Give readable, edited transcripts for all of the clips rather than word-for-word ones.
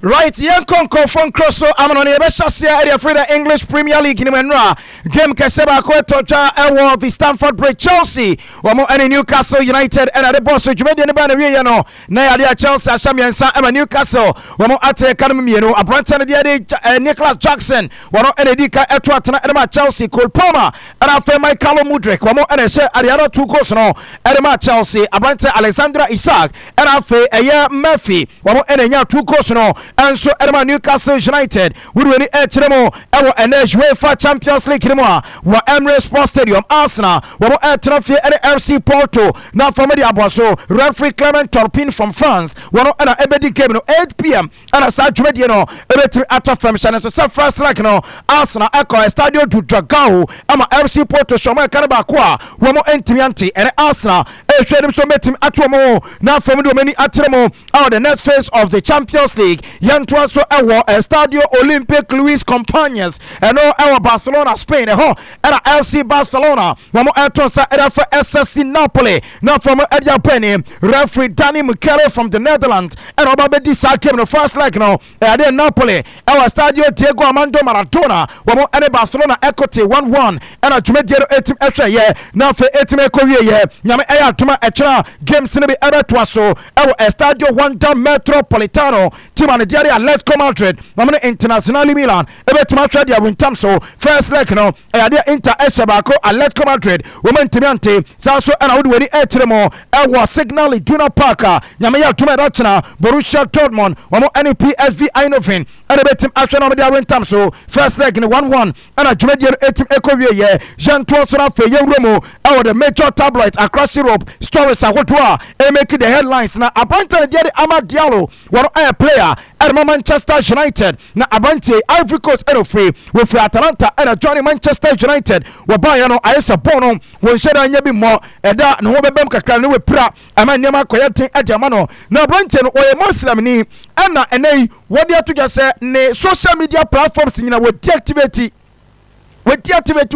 Right, yɛnkɔ nkɔfoɔ nkuro so amano no. Yɛbɛhyɛ aseɛ ɛde afiri the English Premier League no mu. Nnora game kɛsɛ baako ɛtɔ dwa ɛwɔ the Stamford Bridge. Chelsea wɔn ɛne Newcastle United ɛna de bɔɔ so. Dwumadie no baa na wieɛ no na yɛade a Chelsea ahyɛ mmiɛnsa ɛma Newcastle wɔn ate ka no mu mmienu. Aberanteɛ no deɛ de Nicholas Jackson, wɔn ɛna edi ka ɛto atena ɛde ma Chelsea. Cole Palmer ɛna afei Mykhailo Mudryk, wɔn ɛna ɛhyɛ adeɛ two goals no ɛde ma Chelsea. Aberanteɛ Alexander Isak ɛna afei ɛyɛ Murphy, wɔn ɛna nya two goals no ɛnso ɛde ma Newcastle United. Wúdiwani ɛkyerɛ mu ɛwɔ ɛnɛ UEFA Champions League no mu a wɔ Emirates Sports Stadium, Arsenal wɔn ɛtena fie ɛne FC Porto na afɔm de abɔ so. Referee Clement Turpin from France, wɔn ɛna ɛbɛdi game no. 8 p.m. ɛna saa dwumadie no ɛbɛtumi atɔ fam. Hyɛ no nso sɛ first leg no, Arsenal ɛkɔ Estadio do Dragao ama FC Porto hyɛ wɔn ɛka no baako a wɔn ntumi ante. Ɛne Arsenal ɛhwɛ anim so mɛtumi ato wɔn na afɔm de wɔn ani akyerɛ mu ɛwɔ the next phase of the Champions League. Yɛntoa so ɛwɔ Estadio Olympic Luis Companys, ɛno ɛwɔ Barcelona, Spain. Ɛhɔ ɛna FC Barcelona wɔn ɛto nsa ɛde afɛ SSC Napoli na afɔm ɛde abɛni. Referee Danny Makkelie from the Netherlands ɛna ɔba bɛdi saa game no. First leg no, ɛyɛde Napoli ɛwɔ Stadio Diego Armando Maradona, wɔn ɛne Barcelona ɛkote 1-1 ɛna dwumadie no ɛtim ɛhwɛ yɛ na afei ɛtim ɛkɔ wie yɛ. Nyame ɛyɛ atoma, ɛkyerɛ games no bi ɛbɛtoa so ɛwɔ Estadio Wanda Metropolitano. Team a ne deɛ de Atletico Madrid wɔn ne Internazionale Milan ɛbɛtumi ahwɛ deɛ wintam so. First leg no, ɛyɛ adeɛ Inter ɛhyɛ baako, Atletico Madrid wɔn ntumi ante saa. So ɛna wode w'ani ɛkyerɛ mu ɛwɔ Signal Iduna Park a, Nyame yɛ atoma, ɛda kyena Borussia Dortmund wɔn ɛne PSV Eindhoven ɛna bɛtumi ahwɛ na wɔde awentam so. First leg ne 1-1 ɛna dwumadie no ɛtumi ɛkɔ wie yɛ. Yɛntoɔ so no, afei yɛwura mu ɛwɔ the major tabloid across Europe, stories ahodoɔ a ɛmake the headlines. Na aberante no deɛ de Amad Diallo, wɔn ɛyɛ player ɛde Manchester United. Na aberanteɛ, Ivory Coast ɛna ofiri, wɔfiri Atalanta ɛna join Manchester United. Wɔbaeɛ no, ayɛ sɛ bɔɔl no wɔnhyɛ da nyɛ bi mmɔ. Ɛda ne ho bɛbɛm kakra ne wɔpira ɛma nneɛma akɔyɛ den ɛde ama no. Na aberanteɛ no wɔyɛ Muslim ni, ɛna ɛnɛ yi wɔde ato dwa sɛ ne social media platforms nyina wɔ deactivate, wɔ deactivate,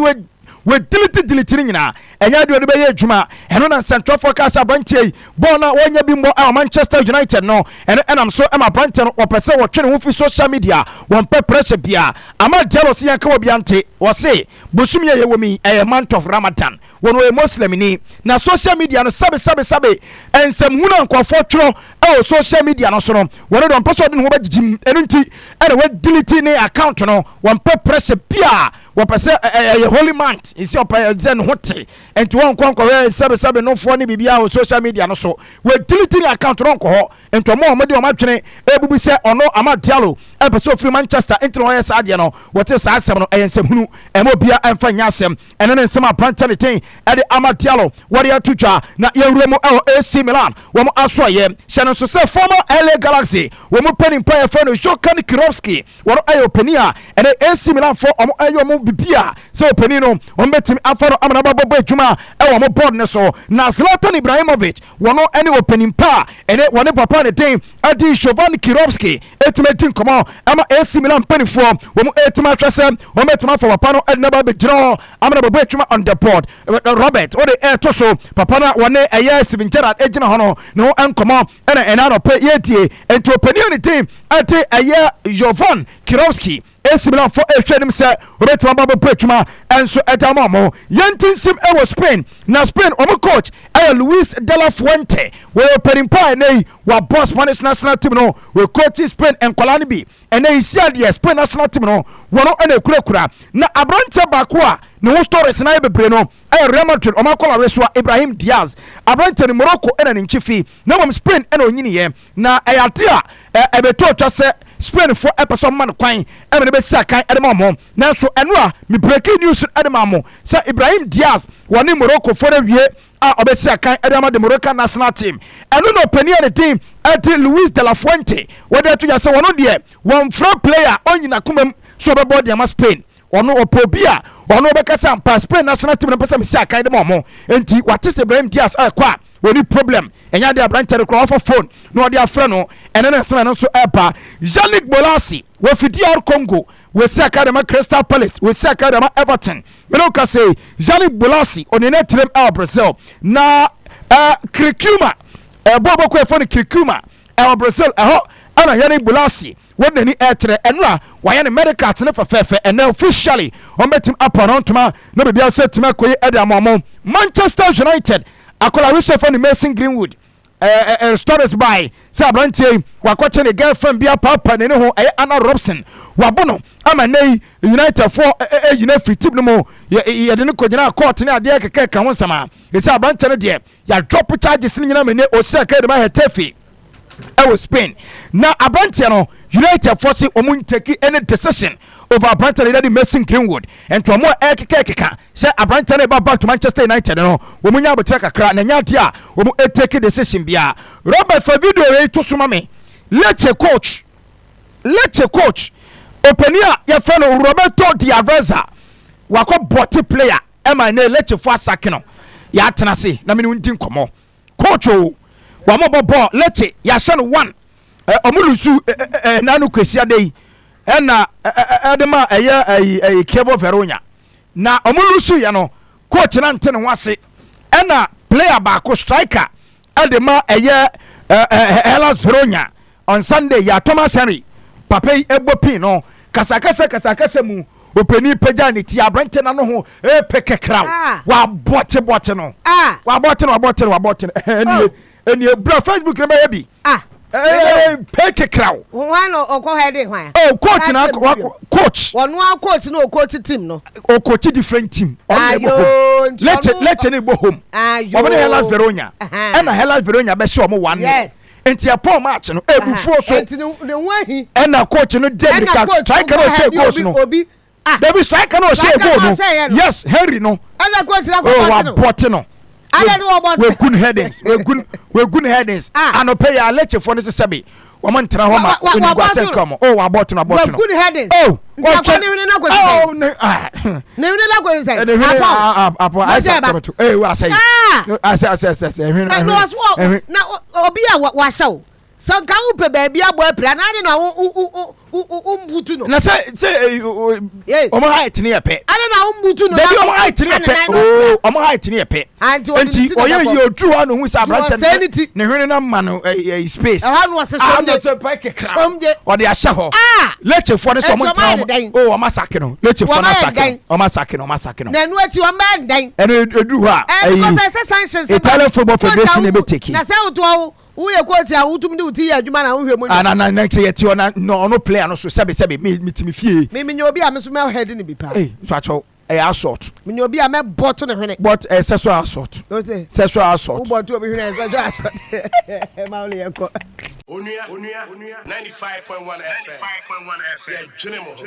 wɔ delete delete ne nyinaa. Ɛnyɛ adeɛ ɔde bɛyɛ adwuma. Ɛno na nsɛntwerɛfoɔ kaa sɛ aberanteɛ yi, bɔɔl no a wɔnyɛ bi mmɔ ɛwɔ Manchester United no, ɛno ɛnam so ɛma aberanteɛ no wɔpɛ sɛ wɔtwe ne ho fi social media, wɔmpɛ pressure bia. Amad Diallo sɛ yɛnka wɔ bia nte wɔse bosom yɛ yɛwɔ mi ɛyɛ month of Ramadan, wɔn wɔyɛ Muslim ni, na social media no, sabe sabe sabe, nsɛmhunu a nkɔfoɔ twerɛ ɛwɔ social media no so no, wɔn de wɔmpɛ sɛ ɔde ne ho bɛgyegye mu. Ɛno nti ɛna wɔdelete ne account no. Wɔmpɛ pressure bia, wɔpɛ sɛ ɛyɛ holy month nsi ɔpɛ sɛ ne ho te, nti wɔn nkɔ nkɔhwɛ sɛbesɛbe nofoɔ ne biribiara wɔ social media no so. Wɔdelete ne account no, nkɔ hɔ. Nti ɔmo a wɔde wɔn adwene ebubu sɛ ɔno Amad Diallo ɛpɛ sɛ ofiri Manchester nti na ɔyɛ saa adeɛ no, wɔte saa asɛm no, ɛyɛ nsɛmhunu, ɛma obia ɛmfa nyɛ asɛm. Ɛno ne nsɛm aberanteɛ ne ten ɛde Amad Diallo wɔde ato dwa. Na yɛwura mu ɛwɔ AC Milan wɔn asoɔyɛ. Hyɛ no nso sɛ former LA Galaxy wɔn mu panin pa yɛfrɛ no Jovan Kirovski, wɔn ɛyɛ ɔpanin a ɛne AC Milan fo wɔn ɛyɛ wɔn bibi a sɛ ɔpanin no wɔn bɛtumi afa no amana bɛbɔ adwuma ɛwɔ wɔn board ne so. Na Zlatan Ibrahimovic, wɔn ɛne ɔpanin pa a ɛne wɔne papa ne den ɛde Jovan Kirovski ɛtumi adi nkɔmɔ ɛma AC Milan mpanimfoɔ wɔn ɛtumi ahwɛ sɛ wɔn bɛtumi afa papa no ɛde n'aba bɛgyina hɔ amana bɛbɔ adwuma on the board. Robert wɔde ɛɛto so, papa no a wɔne ɛyɛ Steven Gerrard ɛgyina hɔ no ne ho nkɔmɔ ɛna ɛna anɔpɛ yɛtie. Nti ɔpanin ne den ɛde ɛyɛ Jovan Kirovski, AC Milan fo ehwɛ anim sɛ wɔbɛtumi aba bɛbɔ adwuma ɛnso ɛda ama ɔmo. Yɛnti nsim ɛwɔ Spain. Na Spain ɔmo coach ɛyɛ Luis de la Fuente. Wɔyɛ panimpa a ɛnɛ yi wabɔ Spanish national team no, wɔcoach Spain nkwadaa no bi. Ɛnɛ yi si adeɛ Spain national team no, wɔn ɛna ekurakura. Na aberanteɛ baako a ne ho stories na ayɛ bebree no ɛyɛ Real Madrid ɔmo akɔla so a Ibrahim Diaz. Aberanteɛ no, Morocco ɛna ne nkyi fi, na mmom Spain ɛna onyiniɛ. Na ɛyɛ ade a ɛbɛtɔ otwa sɛ Spain fo ɛpɛ sɛ ɔmo ma no kwan ɛma ne bɛsi akan ɛde ma ɔmo. Nanso ɛno a me breaking news ɛde ma mo sɛ Ibrahim Diaz wɔne Morocco fo no awie a ɔbɛsi akan ɛde ama the Moroccan national team. Ɛno na ɔpanin a ne din ɛde Luis de la Fuente wɔde ato gya sɛ wɔno deɛ, wɔmfrɛ player ɔnyina kuma mu so ɔbɛbɔ de ama Spain. Ɔno ɔpɛ obi a ɔno ɔbɛka sɛ ampa Spain national team no pɛ sɛ mesi akan de ma ɔmo. Nti wate sɛ Ibrahim Diaz ɛkɔ a, wɔni problem. Ɛnyɛ adeɛ aberanteɛ no koraa wɔfa phone na ɔde afrɛ no. Ɛne ne nsɛm ɛno nso ɛba. Yannick Bolasie wɔfi DR Congo, wɔsi aka de ma Crystal Palace, wɔsi aka de ma Everton. Mene wo ka sɛ Yannick Bolasie ɔne ne tirim ɛwɔ Brazil. Na Criciúma, ɛbɔ bɔkɔ ɛfɔ no Criciúma ɛwɔ Brazil, ɛhɔ ɛna Yannick Bolasie Wɔde n'ani ɛrekyerɛ ɛno a wɔayɛ ne medical tene fɛfɛɛfɛ. Ɛnɛ officially wɔn bɛtumi apɔ no ntoma na biribi nso atumi akɔyi ɛde ama wɔn. Manchester United akɔla Yusuf ne Mason Greenwood stories by sɛ aberanteɛ yi wakɔkye ne girlfriend bi apaapa n'ani ho, ɛyɛ Anna Robson, wabo no ama nnɛ yi United foɔ ɛgyina firi team no mu, yɛde no kɔgyina court ne adeɛ kɛkɛ ka ho nsɛm a ɛsɛ. Aberanteɛ no deɛ, yɛadrop charges no nyinaa ma nnɛ ɔsi aka de ma Getafe ɛwɔ Spain. Na aberanteɛ no, United foɔ se wɔn ntake any decision over aberanteɛ no yɛde Mason Greenwood. Nti wɔn a ɛkeka ɛkeka sɛ aberanteɛ no ɛba back to Manchester United no, wɔn nya abotire kakra na nya adeɛ a wɔn ɛtake decision bia. Robert, fa video yi to so ma me. Lecce coach opanin a yɛfrɛ no Roberto D'Aversa wakɔ bɔte player ɛma ne Lecce fo asake no. Yɛatena ase na mene ndi nkɔmmɔ. Coach o, wɔn bɔ bɔɔl Lecce, yɛahyɛ no 1, ɔmo lose ɛ ɛ nanu kwesi ade yi ɛna ɛde ma ɛyɛ ɛyi ɛyi Chievo Verona. Na ɔmo lose yɛ no, coach na nte ne ho ase, ɛna player baako, striker ɛde ma ɛyɛ ɛ ɛ Hellas Verona on Sunday yɛ, Thomas Henry, papa yi ɛbɔ pin no kasakasa kasakasa mu, opanin pagya ne ti, aberante na no ho epe kɛkɛraw. Wabɔte bɔte no, wabɔte no, wabɔte no, wabɔte no. Ɛnie ɛnie, bra Facebook ne bɛyɛ bi. Pe kɛkɛraw. Wọn na ɔkɔ hɛ de hwan? Oh, coach na coach. Wɔn a coach na ɔcoach team no. Ɔcoach different team. Ɔno na ɛbɔ home Lecce. Lecce ne bɔ home, wɔn ne Hellas Verona, ɛna Hellas Verona bɛhyɛ wɔn 1-0. Nti ɛpɔn match no ebufuo so. Nti ne ho ahi. Ɛna coach no de mirika, striker no ɔhyɛ goals no. Obi Dabi, striker no ɔhyɛ goal no, yes, Henry no. Ɛna coach na kɔ bɔte no. Wabɔte no. Ɛna ne wɔbɔte. Wegu ne headings, wegu ne headings. Anɔpɛ yɛ Leccefoɔ no sisɛbi wɔn ntena hɔ ma onigu asɛn kama. Oh, wabɔte no, wabɔte no. Wegu ne headings. Oh. Nti akɔ ne hwene na kɔ sisɛn. Oh, ne ah. Ne hwene na kɔ sisɛn. Ne hwene apɔ ayisa tɔmɛto ee asɛyi asɛ asɛ asɛ asɛ hwene. Hwene na obi a wahyɛ o sɛ nka wopɛ baabi abɔ apira na ade na wo wo mbutu no. Na sɛ ɔmo height ne yɛ pɛ. Ade na wo mbutu no. Dabi, ɔmo height ne yɛ pɛ ooo, ɔmo height ne yɛ pɛ. Nti ɔyɛ yie oduru hɔ na ohun sɛ aberante ne hwene na ma no ɛyi space. Ɛhɔ no ɔsɛ somgye. Ano pɛ kekra ɔde ahyɛ hɔ. Leccefoɔ ne sɛ ɔmo ntena hɔ o, ɔmo asake no. Leccefoɔ no asake no, ɔmo asake no, ɔmo asake no. Na ɛnu akyi ɔmo bɛ ndɛn. Ɛnu eduru hɔ a ɛyi Italian Football Federation ebe take. Na sɛ wotoa wo woyɛ coach a wotumi de wo ti yɛ adwuma na wohwɛ mu. Ah, na nti yɛ ti hɔ na ɔno player no so sɛbi sɛbi mi ti mi fie. Mi nya obi a mi so mɛ head ni bi pa. Ee, so atwɛw ɛyɛ assault. Mi nya obi a mɛ bɔ to ne hwene. But ɛyɛ sexual assault. O se. Sexual assault. Wo bɔ to obi hwene, ɛyɛ sexual assault. Maa wuli yɛ kɔ. Onua 95.1 FM, yɛdwene mo ho.